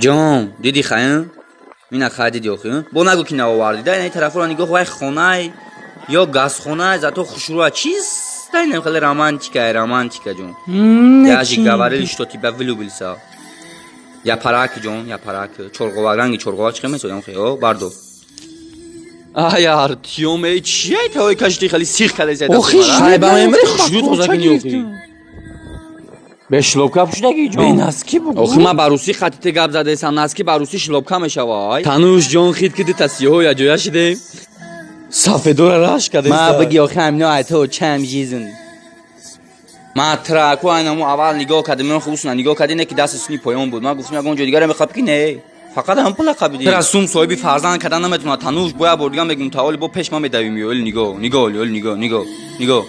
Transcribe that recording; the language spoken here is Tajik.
Ҷон, диди хай? Ина хай, диди охи? Бо нагӯ ки наовардӣ. Да, ина тарафро нигоҳ, вай хонай ё газхонай, зато хушрӯа чиста, ина хеле романтика, романтика, ҷон. Я же говорил, что тебя влюбился. Я параки, ҷон, я параки. Чорғовак, ранги чорғовак чӣ месоям хе, о, бардо. Ай, Артём, эй, чия тавай кашти, хеле сих калеса. Охи, Хай, ба мемри, жилет хушрӯ тоза кини охи. Бе шлёпка пӯшидаги, ҷон. Бе носки бугу. Охи, ман ба русӣ хатите гап задаесам, носки ба русӣ шлёпка мешава. Ай. Тануш ҷон, хит ки дута сиёҳо яҷоя шидем. Сафедора рашк кадеса. Ма биги охи, ҳамино ай то чам жизн. Ма траку айнаму аввал нигоҳ кардем, ман хусна нигоҳ кардем, не ки дасти суни поён буд. Ман гуфтам, ягон ҷо дигаре мехоҳ ки не. Фақат ҳам пула қабидӣ. Тра сум соҳиби фарзанд кардан наметавонад. Тануш, боя бор дигам мегум, таоли бо пеш ма медавим. Ё, нигоҳ, нигоҳ, ё, нигоҳ, нигоҳ, нигоҳ.